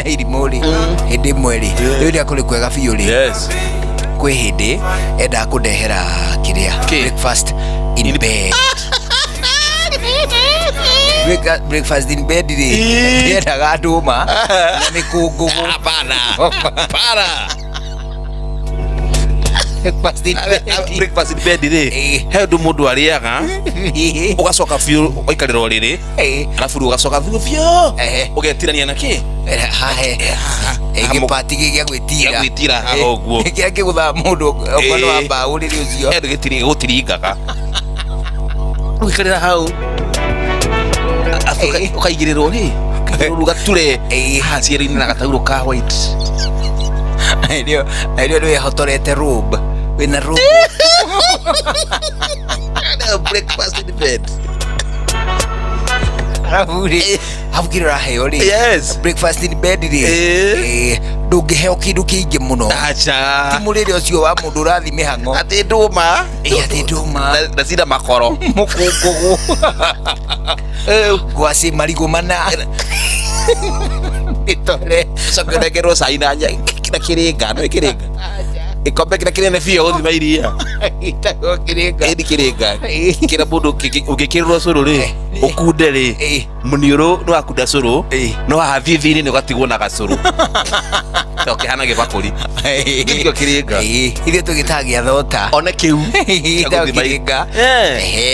Irimũ rĩ, hĩndĩ ĩmwe rĩ, rĩu rĩrĩa kũrĩ kwega biũ rĩ, Yes. kwĩ hĩndĩ endaga kũndehera kĩrĩa, Kĩ? breakfast in bed. Breakfast in bed rĩ, ndiendaga ndũma na mĩkũngũgũ. Hapana. Hapana. Breakfast in bed. Breakfast in bed rĩ, he ũndũ mũndũ arĩaga ũgacoka biũ ũgaikarĩra ũrĩrĩ, arabu rĩu ũgacoka biũ biũ ũgetirania na kĩ. Hahe gĩpati gĩ gĩa gwĩtira. Gĩa gwĩtira haha ũguo. Kĩrĩa kĩgũthaga mũndũ okorwo nĩ wa mbaũ rĩrĩ ũcio. He ũndũ gĩgũtiringaga ũgĩikarĩra hau. Arabu ũkaigĩrĩrwo rĩ, ũkaigĩrĩrwo gature haha ciero-inĩ na gataurũ ka white. Nĩyo nĩ wĩhotorete robe, wĩna robe. Breakfast in bed. Arabu rĩ, arabu kĩrĩa ũraheo rĩ, Yes. breakfast in bed rĩ, ndũngĩheo kĩndũ kĩingĩ mũno. Acha. Ti mũrĩre ũcio wa mũndũ ũrathiĩ mĩhang'o. Atĩ ndũma. Atĩ ndũma. Na cina makoro. Mũkũngũgũ. Ngwacĩ marigũ mana. Gĩtore. Ũcoke ũnengerwo cai na na kĩrĩnga, no kĩrĩnga. Gĩkombe kĩrĩa kĩnene biũ gũthima iria. Gĩtagwo kĩrĩnga. Ĩni kĩrĩnga. Kĩrĩa mũndũ ũngĩkĩrĩrwo cũrũ rĩ, ũkunde rĩ, mũniũrũ nĩ wakunda cũrũ, no haha thithinĩ nĩ ũgatigwo na gacũrũ. To kĩhana gĩbakũri. Gĩkĩo kĩrĩnga. Ithuĩ tũgĩtaga gĩa thota. One kĩu. Gĩtagwo kĩrĩnga.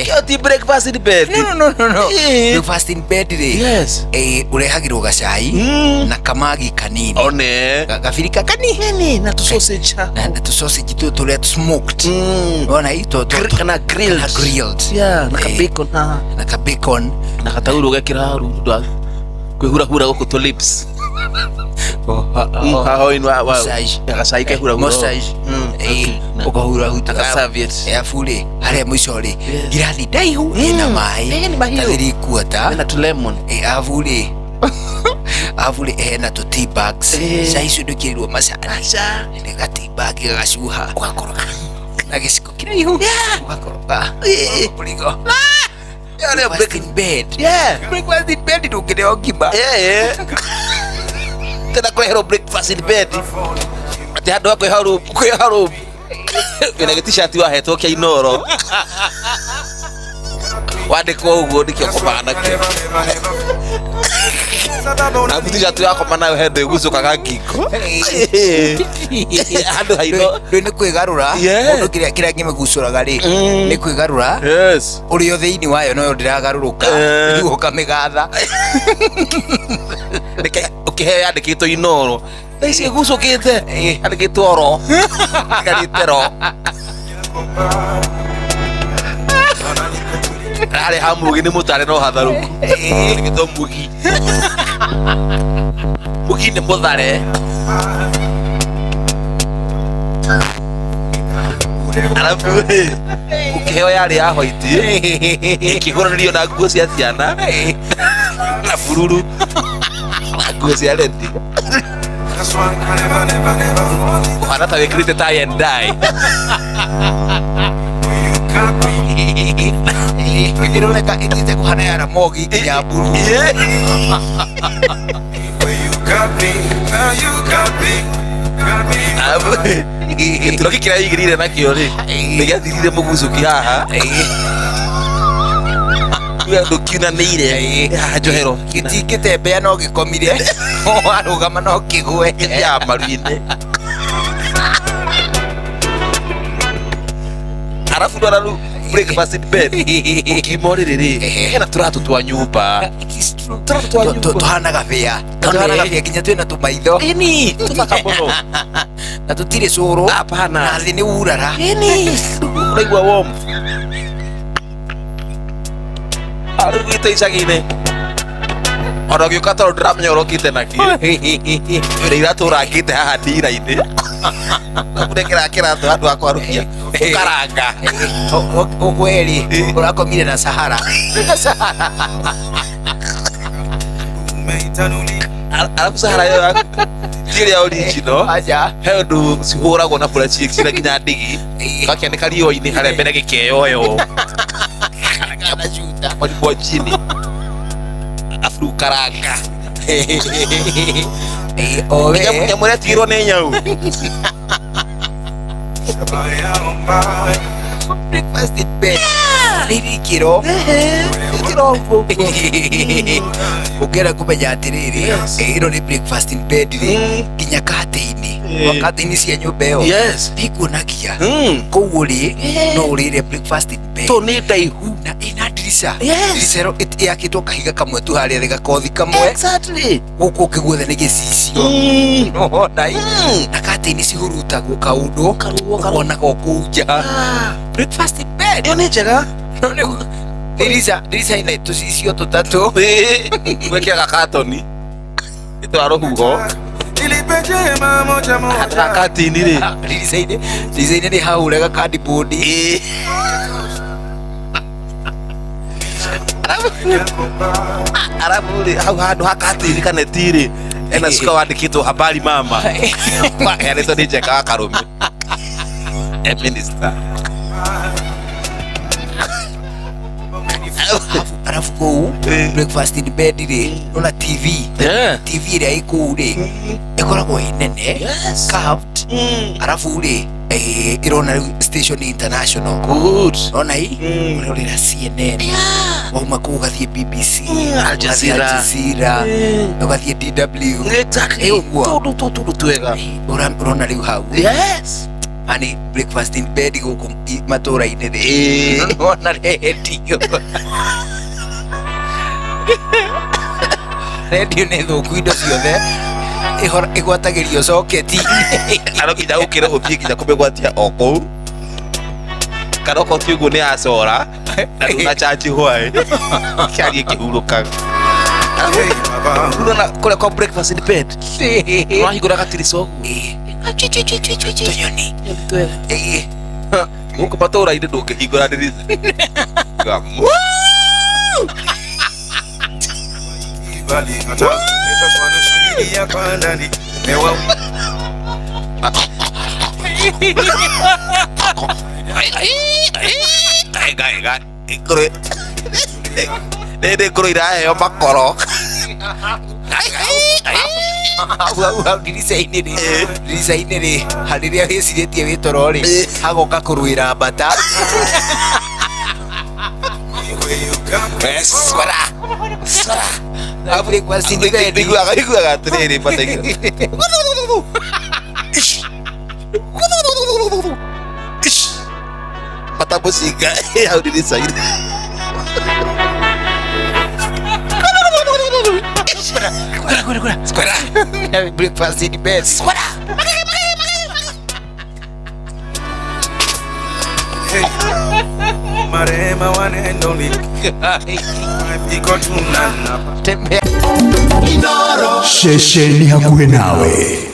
Kĩo ti breakfast in bed. No, no, no, no. Breakfast in bed rĩ. Yes. Ũrehagĩrwo gacai na kamagi kanini. One. Gabirika kanini. Na tu sausage. Na tu sausage tu tũrĩa smoked. Wona hii to Kana grilled. Kana grilled. Yeah, na ka bacon haha. Na ka bacon. Na gataurũ gekĩra haru ũndũ wa kwĩhurahura gũkũ tũ lips. Massage. Gacai kehurahura. Massage. Ũkahurahura. Na ka serviette. Arabu rĩ, harĩa mũico rĩ, ngirathi ndaihu ĩna maĩ. Ĩni mahiũ. Ta three quarter. Ĩna tu lemon. Arabu rĩ, arabu rĩ, hena tũ tea bags. Cai icio ndwĩkĩrĩirwo macani. Nĩ ga tea bag gagacuha. Ũgakoroga. Na gĩciko kĩraihu. Ũgakoroga. Mũrigo. Breakfast in bed. Breakfast in bed ndũngĩrĩo ngima. Tena kũreherwo breakfast in bed. Atĩ handũ ha kwĩha room, kwĩha room. Wĩna gĩ-t-shirt wahetwo kĩa Inoro. Wandĩkwo ũguo nĩkĩo ũkomaga nakĩo. Na t-shirt wakoma nayo he ndũ ĩgucũkaga ngingo. Handũ ha ino. Ndũ nĩ kwĩgarũra. Mũndũ kĩrĩa kĩmĩgucũraga rĩ, nĩ kwĩgarũra. Yes. Ũrĩ o thĩinĩ wayo noyo ndĩragarũrũka. Rĩu ũkamĩgatha. Reke ũkĩheo yandĩkĩtwo Inoro. Thaa ici ĩgucũkĩte. Yandĩkĩtwo oro. Ĩkarĩte ro. Harĩa ha Mugi nĩ mũtare no hatharũku. Yandĩkĩtwo Mugi. Mugi nĩ mũthare. Arabu rĩ, ũkĩheo yarĩ ya white, ĩkĩhũranĩrio na nguo cia ciana na bururu na nguo cia redi. Ũhana ta wĩkĩrĩte tie and dye. Ĩroneka ĩthiĩte kũhana ya Ramogi nginya mburu. Arabu gĩturo kĩrĩa wĩigĩrĩire nakĩo rĩ, nĩ gĩathirire mũgucũki haha. Rĩu andũ kiunanĩire haha njohero. Gĩtingĩtembea no gĩkomire. Warũgama no kĩgwe. Gĩthiaga maru-inĩ. Arabu ndona rĩu breakfast in bed. Ũkiuma ũrĩrĩ rĩ, hena tũratũ twa nyũmba. Tũratũ twa nyũmba. Tũhana gabĩa. Tũhana gabĩa nginya twĩna tũmaitho. Ĩni, tũthaka mũno. Na tũtirĩ cũrũ. Hapana. Na thĩ nĩ urara. Ĩni. Ũraigua warm. Rĩu gwitũ icagi-inĩ. Ona ũgĩũka tondũ ndĩramenya ũrokĩte nakĩ. Wĩna iratũ ũrangĩte haha ndira-inĩ. Ũkũnengera kĩratũ handũ ha kwarũkia. Ũkaranga. Ũkweri, ũrakomire na Sahara. Arabu Sahara ĩyo yaku ti ĩrĩa original. Aca. He ũndũ cihũragwo na bureci cina nginya ndigi. Ũgakĩanĩka riũa-inĩ harĩa mbere gĩkeyoyo. Maribwo chini. Arabu ũkaranga. O we. Nyamũ ĩrĩa ĩtigirwo nĩ nyau. Breakfast in bed. Nĩ ikĩro. Ikĩro ũguo. Ũngĩenda kũmenya atĩrĩrĩ, ĩno nĩ breakfast in bed rĩ, nginya katĩ-inĩ. Katĩ-inĩ cia nyũmba ĩyo. Yes. Nĩikuonagia. Koguo rĩ, no ũrĩre breakfast in bed. To nĩ ndaihu. Na ĩna ndirica. Yes. Ndirica ĩyo yakĩtwo kahiga kamwe tu harĩa thĩ, gakothi kamwe. Exactly. Gũkũ ũngĩ guothe nĩ gĩcicio. Nĩwona ĩ? Na katĩ-inĩ cihurutagwo kaũndũ. Karuo, karuo. Ũkonaga o kũu nja. Breakfast in bed. Ĩyo nĩ njega. No nĩ ndirica, ndirica ĩna tũcicio tũtatũ. Gwĩkĩraga katoni ĩtwara rũhuho katini rĩ. Ndirica-inĩ, ndirica-inĩ nĩ hahũraga cardboard. Arabu rĩ, hau handũ ha katini kaneti rĩ, ena cuka wandĩkĩtwo habari mama, heanĩtwo nĩ Njenga wa Karũme, e minister. Arabu kũu breakfast in bed rĩ, nona TV. TV ĩrĩa ĩ kũu rĩ, ĩkoragwo ĩ nene. Yes. Curved. Arabu rĩ, ĩrona rĩu station international. Good. Ona i ũrorera CNN. Wauma kũu ũgathiĩ BBC, Al Jazeera. Al Jazeera, ũgathiĩ DW. Exactly. Ĩ ũguo. Tũndũ tũndũ twega. Ũrona rĩu hau. Yes. Ani breakfast in bed gũkũ matũra-inĩ rĩ. Ũrona redio. Redio nĩ thũku indo ciothe. Ĩgwatagĩrio coketi-inĩ. Ano nginya ũkĩre ũthiĩ nginya kũmĩgwatia o kũu, kana okorwo ti ũguo nĩ yacora na ndũna charge hwaĩ kĩarie kĩhurũkaga. Urona kũrĩa kwa breakfast in bed wahingũra gatirica ũguo. Tũnyoni. Gũkũ matũra-inĩ ndũngĩhingũra ndirica. Nĩ ngũrũ iraheo makoro. Hau hau hau ndirica-inĩ rĩ, ndirica-inĩ rĩ, harĩrĩa wĩcirĩtie wĩ toro rĩ, hagoka kũrũĩra mbata. Swara swara. Na breakfast in bed. Iguaga atĩrĩrĩ, mbata mbata mũcinga hau ndirica-inĩ. Squara. Breakfast in bed. Squara. Tembea. Ceceni hakuhĩ nawe.